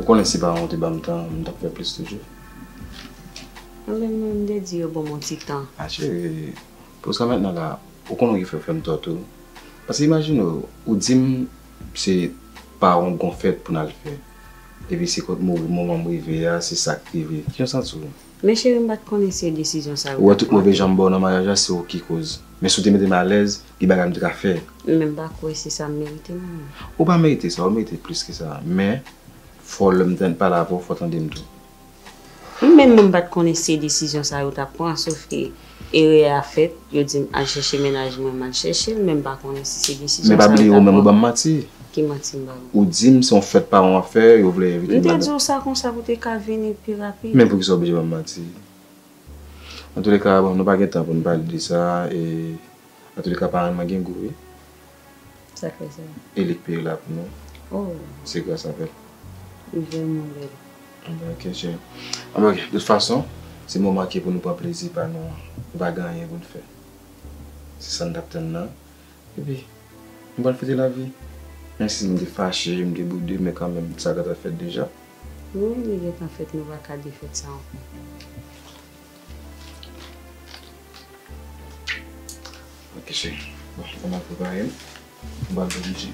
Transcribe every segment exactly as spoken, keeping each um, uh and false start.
Konnen si paran w te ban m tan, m t ap fè plis toujou. Anben, mwen, m te di yo ban m yon ti tan. A cheri, pou sa mentnan la, ou konnen w ki fè, fè m tò tou. Paske imajine w, ou di m se paran w gon fèt pou n al fè. Epi se kot mo-, moman m rive a, se sa k rive. Kijan w santi w? Men cheri, m pa t konnen se desizyon sa yo. Ou wè tout move jan m ba w nan maryaj la, se ou ki koz. Men si w te mete m alèz, gen bagay m te ka fè. Men m pa kwè se sa m merite non. Ou pa merite sa, ou merite plis ke sa. Men, fò lè m t-, pale avè w, fò w tande m tou. Mwen menm, mwen pa t konnen se desizyon sa yo t ap pran, sof ke erè a fèt, yo di m al chèche mennaj mwen, m al chèche l, men m pa konnen si se desizyon sa yo t ap pran. Men pa bliye, ou menm ou ban m manti. Ki manti m ba ou? Ou di m se yon fèt paran w ap fè, yo vle envite m ladan. M te di w sa konsa pou te ka vini pi rapid. Men poukisa w oblije ban m manti? Antouleka, bon, nou pa gen tan pou n pale de sa, e antouleka, paran mwen gen gou, wi. Sa k fè sa? E li k peye la pou nou. Oh. Se gras avè l. Li vrèman bèl. Anben, ok, cheri. Anben, ok, de tout fason, se moman ki pou nou pran plezi pa nou an. Nou pa gen anyen pou n fè. Se sa n t ap tann nan. Epi, nou pral fete lavi. Menm si nou te fache, nou te boude, men kanmenm, sa gentan fèt deja. Wi, li gentan fèt, nou pa ka defèt sa ankò. Ok, cheri. Bon, mwen al prepare m. Mwen al dirije.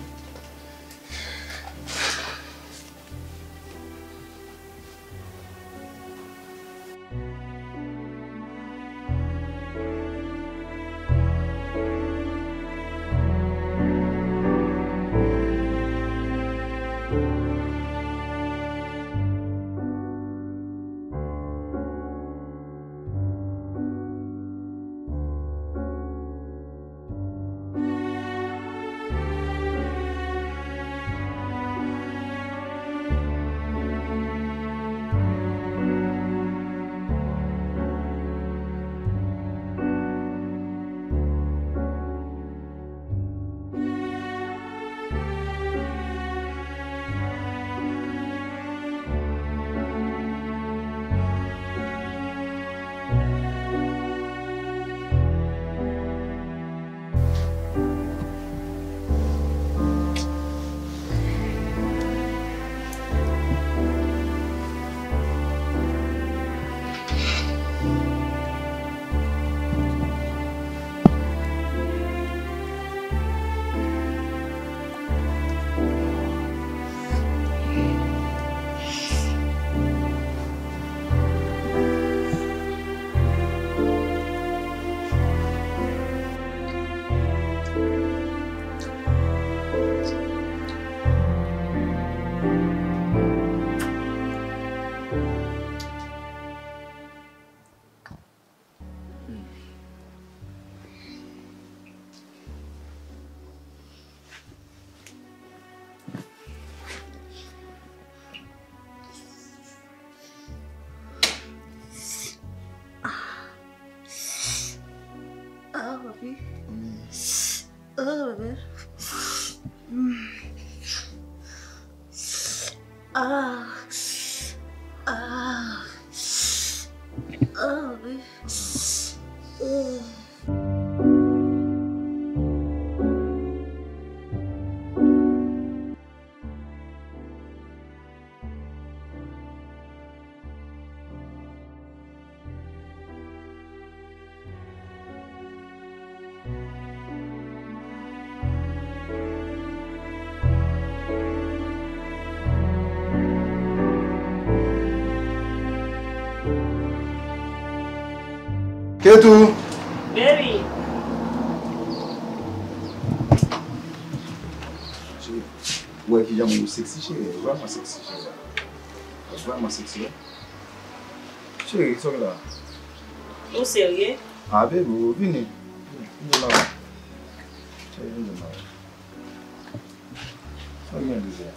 Ah, papi. Ah, bebe. Ah. Ah. Ah, bebe. Ah. Ketou! Baby! Cheri, ou wè kijan moun yo seksi, cheri? Vrèman seksi, cheri. Vrèman seksi, wi. Cheri, sa w gen la? Ou serye? Ah, baby, vini. Vini, vini la. Cheri, vini la. Sa w gen deja?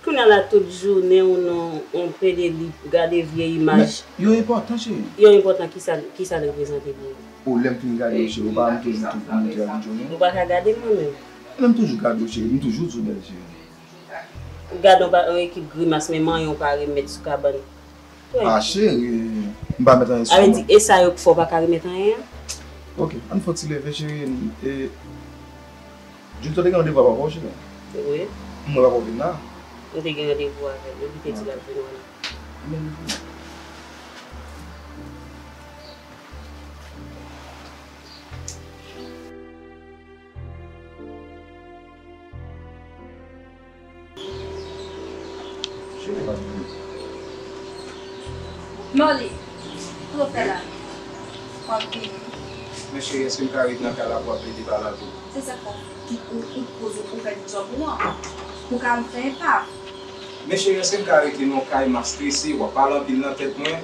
Kounye a la, tout jounen ou nan yon pede li gade vye imaj. Men, yo enpòtan, cheri. Yo enpòtan, kisa, kisa l reprezante pou ou? O, lè m fin gade yo, cheri, ou pa wè m toujou tou pou montre a videyo, non? Ou pa ka gade m, mwen menm. Men m toujou gade w, cheri, m toujou di w bèl, cheri. Ou gade yon pa-, yon ekip grimas, men manyen w pa remèt sou kabann. Wi. Ah, cheri, m pa mèt anyen sou ou. Sa vle di, e sa yo k fè w pa ka remèt anyen an? Ok, ann fè yon ti leve, cheri. E, Julito te gen randevou avè w, cheri. Wi. M wè papa w vin la. Yo te gen randevou avè l, yo kite di l ap vin wè l. Cheri pa t vini. Molly, kisa w fè la? W ap vini. Men cheri, èske m ka ret nan kay la pou w ap plede pale avè l? Se sa k fè w, ou, ou, ou poze pou w fè djòb ou an. Pou ka m fè epav. Men cheri, èske m ka rete nan yon kay, m ap strese, w ap pale anpil nan tèt mwen?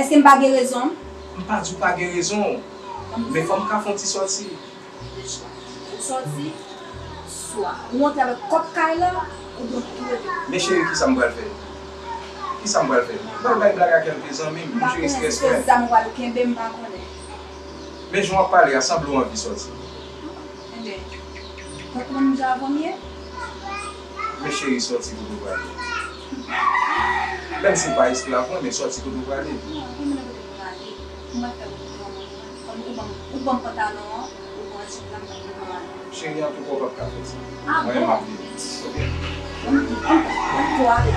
Èske m pa gen rezon m? M pa di w pa gen rezon w. Men fò m ka fè yon ti sòti. De chwa. Ou sòti, swa ou antre avèk kòb kay la, oubyen ou tou rete. Men cheri, kisa m pral fè? Kisa m pral fè? M pral bay blag a kèlke zanmi m, m jere strès mwen. M pa konnen si se zam ou pral kenbe, m pa konnen. Men jan w ap pale a, sanble w anvi sòti. Enben, tankou menm jan avan m ye. Men cheri, sòti kote w prale. Menm si w pa esklav mwen, men sòti kote w prale. Non, ou menm kote w prale. Ou mèt fè ou pran mwen. Kòm ou ban m, ou ban m pantalon an, ou pran jip la, m pran. Cheri, antouka, w p ap ka fè sa. Ah bon? Mwen, m ap vini. Ok. Ann, ann, ann, ann, ale.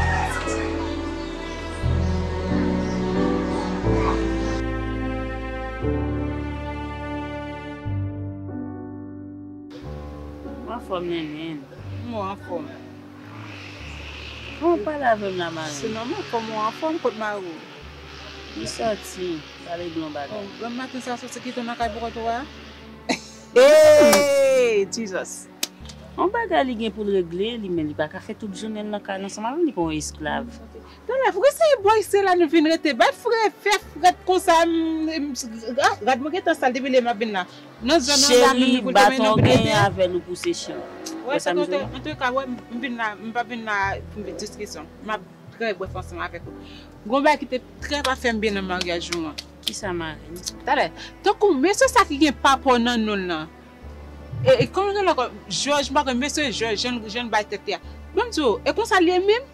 Ou anfòm, Nènèn? Mwen anfòm. Bon, pale avè m la, Marenn. Se nòmal, kòman w anfòm, kot mari w? Li sòti, pale de yon bagay. Oh, bon, maten sa sòti kite w nan kay pou kont ou a? Hey, Jesus! Yon bagay li gen pou l regle, li, men li pa ka fè tout jounen l nan kay la ansanm avè m, li pa yon esklav. Ok. Talè, fou se bòy se la nou vin rete. Bay frè, fè frèt konsa, m, m, gad mwen gentan sal depi lè m ap vin la. Nan zòn nan la menm li koute men nou vin rete. Cheri, baton genyen avè l ou pouse chen. Wè, antouka, wè, m vin la, m pa vin la pou diskisyon. M ap trè brèf ansanm avèk ou. Gon bagay ki te trè pa fè m byen nan maryaj ou an. Kisa, marenn? Talè, tankou mesye sa ki gen papa w nan non l lan. E, e kòman l rele ankò? Jòj, m pa konn, mesye Jòj, jan, jan l bay tèt li a. Ban m di w, e konsa l ye menm?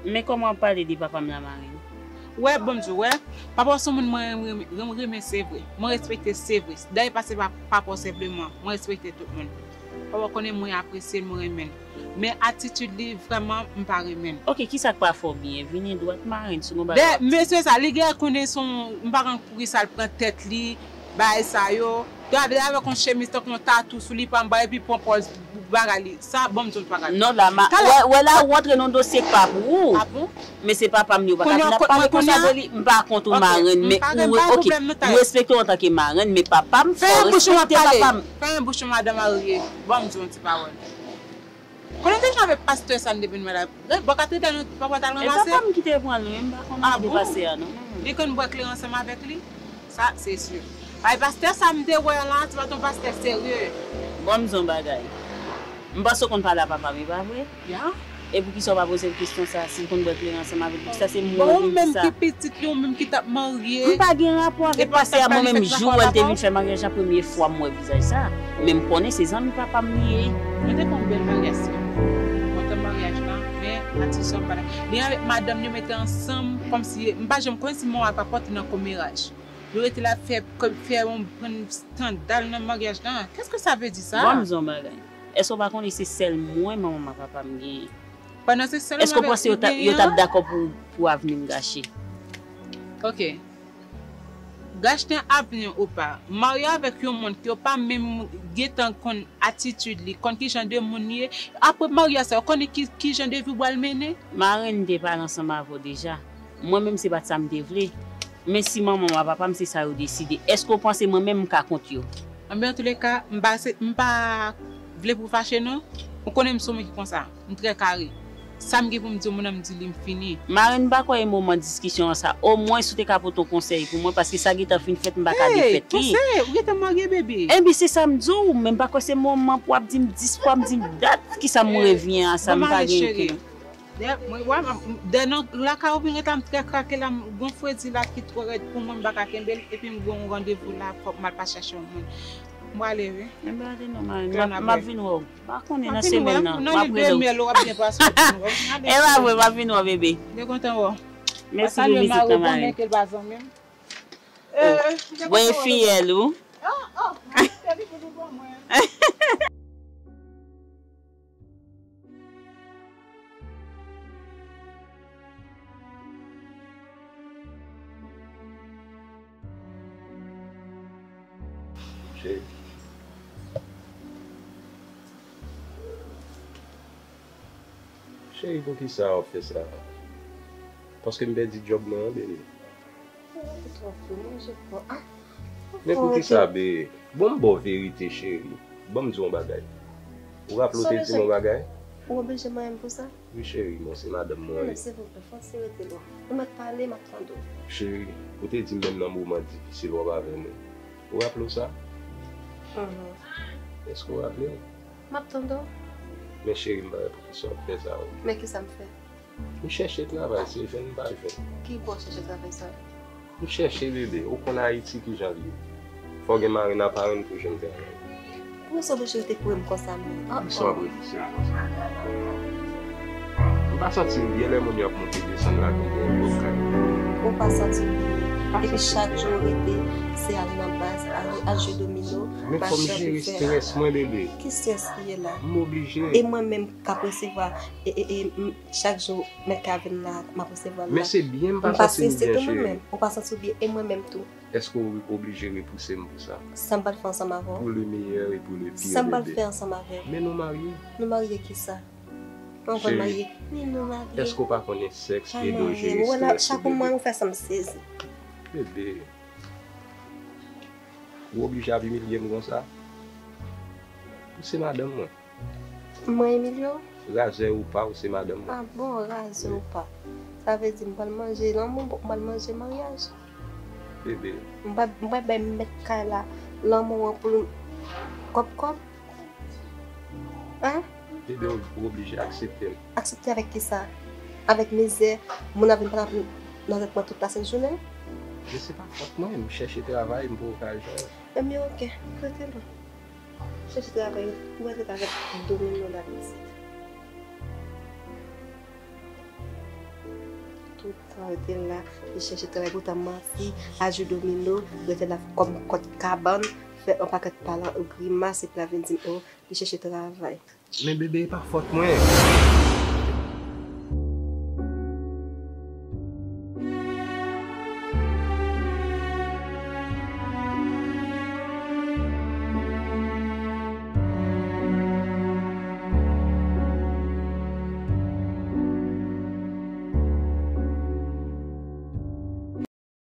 Men kòman w ap pale de papa m la, marenn? Wè, ban m di w, wè, papa w se yon moun mwen renmen, renmen, renmen, se vre. Mwen respekte, se vre. Dayè, pa se pa papa w senpleman, mwen respekte tout moun. Papa w konnen mwen apresye l, mwen renmen l. Men atitid li, vrèman, m pa renmen l. Ok, kisa k pa fè w byen? Vini dwat, marenn, si gon bagay w ap di. Mesye sa, li gen konnen se yon, m pa konn poukisa l pran tèt li, bagay sa yo. Gade avèk yon chemiz tankou yon tatou sou li, pa m ba, epi pran pòz bagay li. Sa, ban m di w bagay. Non, la, ma, wè, wè la, ou antre nan yon dosye k pa pou ou. Ah bon? Men se papa m li, ou pa ka vin ap pale konsa de li. M pa kont ou, marenn, men ou, ok, ou respekte w antanke marenn, men papa m, fò w respekte papa m. Fèmen bouch ou, madanm marye. Ban m di w yon ti pawòl. Konnen deja avèk pastè sa n te vin wè la. Bò katedral nou papa t al ranmase. E papa m ki te pran l, wi, m pa konnen kote pastè a, non. Li konn bwè kleren ansanm avèk li. Sa, se si. Ay, pastè sa m te wè la, se pa t yon pastè serye. Bon, m di w yon bagay. M panse w konn pale a papa m, e pa vre? Ya. E poukisa w pa poze l kesyon sa, si l konn bwè kleren ansanm avèk li? Poukisa se mwen ki di sa? Bon, ou menm ki pitit li, ou menm ki t ap marye. M pa gen rapò avèk pastè a, mwen menm jou wè l te vin fè maryaj la, premye fwa m wè vizaj sa. Men m konnen se zanmi papa m li ye. Mwen te fè yon bèl maryaj, sè. Kontan maryaj lan, men atis yo pa la. Li avèk madanm li mete ansanm, kòmsi, m pa janm konnen si manman pa pote nan komeraj. Yo rete la fè, fè yon bann eskandal nan maryaj lan. Qu'est-ce que ça veut dire ça? Bon, m di w yon bagay. Èske w pa konnen se sèl mwen manman m ak papa m genyen? Pandan se sèl mwen avèk li genyen. Èske w panse yo t ap, yo t ap dakò pou, pou avni m gache? Ok. Gache avni w ou pa. Marye avèk yon moun ke w pa menm gentan konn atitid li, konn ki jan de moun li ye. Apre maryaj sa, w konnen ki, ki jan de vi w pral mennen? Marenn, m te pale ansanm avè w deja. Mwen menm, se pa t sa m te vle. Men si manman m ak papa m se sa yo deside, èske w panse mwen menm m ka kont yo? Anben, antouleka, m pa, m pa vle pou w fache non. Ou konnen m se yon moun ki konsa. M trè kare. Sa m gen pou m di yon moun, m di li, m fini. Marenn, m pa kwè e moman diskisyon an sa. Omwen, si w te ka pote yon konsèy pou mwen, paske sa gentan fin fèt, m pa ka defèt li. Hey, konsèy? Ou gentan marye, bebe? Enben, se sa m di w, men m pa kwè se moman pou w ap di m dis fwa, m di m dat, kisa m revyen a sa, m pa gen kè. Dè, mwen, wè, m, dè nan lakay ou vin ret la, m trè krake la, m gon fredi la ki twò rèd pou mwen, m pa ka kenbe l, epi m gon randevou la, fòk m al pa chèche yon moun. M prale, wi. Enben, ale non, marenn. M ap, m ap vin wè w. M pa konnen nan semèn nan. M ap rele w. E pa vre, m ap vin wè w, bebe. Mèsi pou vizit lan, marenn. Bon, e fiyèl ou? Oh, oh, m ap kite li pou nou ban mwen. Cheri. Cheri, poukisa w ap fè sa? Paske m pèdi djòb mwen an, bebe. Ou twò fou, manje twò. Ah, men poukisa, bebe? Bon, m ba w verite, cheri. Ban m di w yon bagay. Ou raple w te di m yon bagay? Ou oblije manyen m pou sa? Wi, cheri, bon, se madanm mwen ye. Non, silvouplè, fò w ti rete lwen. Ou mèt pale, m ap tande w. Cheri, ou te di m menm nan moman difisil w ap avè m yo. Ou raple w sa? Mhm. Èske w raple w? M ap tande w. Men cheri, m pa wè poukisa w ap fè sa, o. Men kisa m fè? M chèche travay, se jwenn m pa jwenn. Ki bò w chèche travay sa? M chèche, bebe, ou konn Ayiti kijan l ye. Fò w gen marenn aparenn pou jwenn travay. Poukisa w oblije rete kouri m konsa menm? Ah, poukisa w ap reflechi konsa? M pa santi m byen lè moun yo ap monte desann lakay gen lòt kay. Ou pa santi m byen. Epi chak jou w rete, se al nan baz, al, al jwe domino, mache anpil fè. Men fò m jere strès mwen, bebe. Ki strès ki ye la? M oblije. E mwen menm k ap resevwa, e, e, e, m, chak jou mèt kay a vin la, m ap resevwa l la. Men se byen m pa santi m byen, cheri. Ou pa santi w byen, e mwen menm tou. Èske w oblije repouse m pou sa? Sa m pral fè ansanm avè w? Pour le meilleur et pour le pire, bebe. Sa m pral fè ansanm avè w? Men nou marye. Nou marye kisa? Mwen konn marye. Ni nou marye. Èske w pa konnen sèks e danje e strès, bebe? Chak mwen ou fè sa m sezi. Bebe, ou oblije ap imilye m konsa? Ou se madanm mwen. Mwen imilye w? Razè ou pa, ou se madanm mwen. Ah bon, razè ou pa. Sa vle di m pral manje lanmou, m pral manje maryaj. Bebe. M pral, m pral bay mèt kay la lanmou an pou l kòb kòb. Hein? Bebe, ou, ou oblije aksepte m. Aksepte avèk kisa? Avèk mizè, moun ap vin pran nan tèt mwen tout lasent jounen? Men se pa fòt mwen, m chèche travay, m pa okazyon. Ebyen, oke, rete la. Chèche travay, ou rete avèk domino la pitit. Tout tan rete la, li chèche travay pou ta manti, al jwe domino, rete la kòm kòt kabann, fè yon pakèt palan, grimas, epi la vin di m, oh, li chèche travay. Men bebe, e pa fòt mwen.